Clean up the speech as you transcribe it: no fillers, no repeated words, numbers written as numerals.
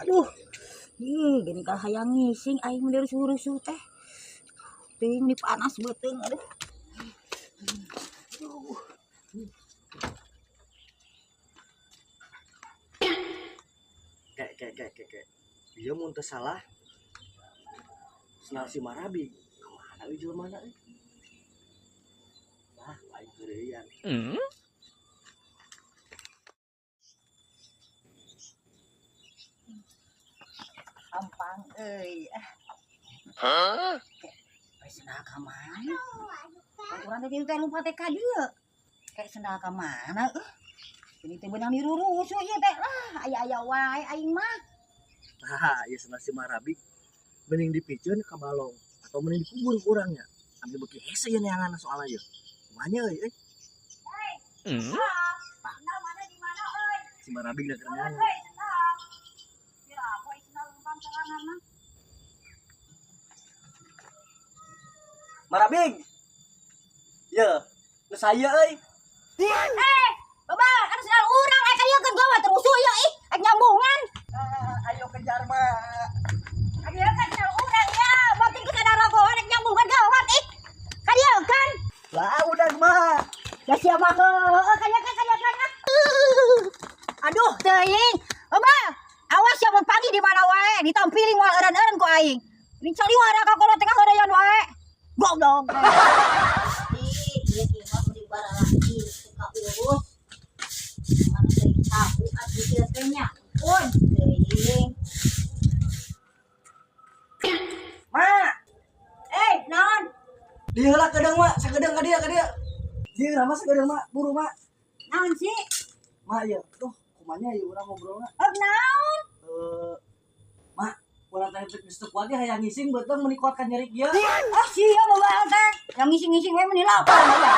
Aduh. Gini ka hayang ngising aing mah rusuh-rusuh teh. Teuing di panas beuteung aduh. Aduh. Kek kek kek kek kek. Ieu mun teu salah sendal si Marabi. Kamana euy jelema euy? Lah, aing heureuyan. Ampang euy. Hah? Kayak sendal ka mana? Kan urang teh teh lompat teh ka dieu. Kayak sendal ka mana euy? Ini teh beunang dirurusuh ieu teh lah, aya-aya wae aing mah. Tah, ieu sendal si Marabi mending dipiceun ka balong atau mending dikubur ku urang nya. Ambil beuki hese ieu neangan soalna ieu. Kumaha euy euy? Sendal mana di mana euy? Si Marabi geus Sendal neangan. euy, sendal. Ya, aku sendal lempang sorangan mah. Marabig. Ye, geus aya euy. Baba, kan sendal urang aya ka dieu kan gua mah terusuh ieu ih, ek nyambungan. Ayo kejar mah. Ka dieu kan sendal urang ya, batin ku sadar rogohan ek nyambungan gawat ih. Ka dieu kan. Lah udah mah. Ya siapa heueuh ka dieu kan ka dieu kan. Aduh, teuing. Baba, awas ya mun pagi di mana wae, ditampiling moal eureun-eureun ku aing. Ini caliwara ka kolot teh heureuyeuan wae. Goblok. Ih, ieu mah beli baralaki teu kaurus. Mana teuing sapu atuh ieu teh nya. Pun teuing. Ma, Naon? Dieu lah kedeung ma, sakedeung ka dieu ka dieu. Dieu lah ma sakedeung ma, buru ma. Naon sih? Ma ieu, tuh kumanya ieu urang ngobrolna. Naon? Ma, urang teh geus teu kuat ge hayang ngising beuteung meuni kuat ka nyerik ieu. Ah, sia bawa teh. Yang ngising-ngising we meuni lapar ya.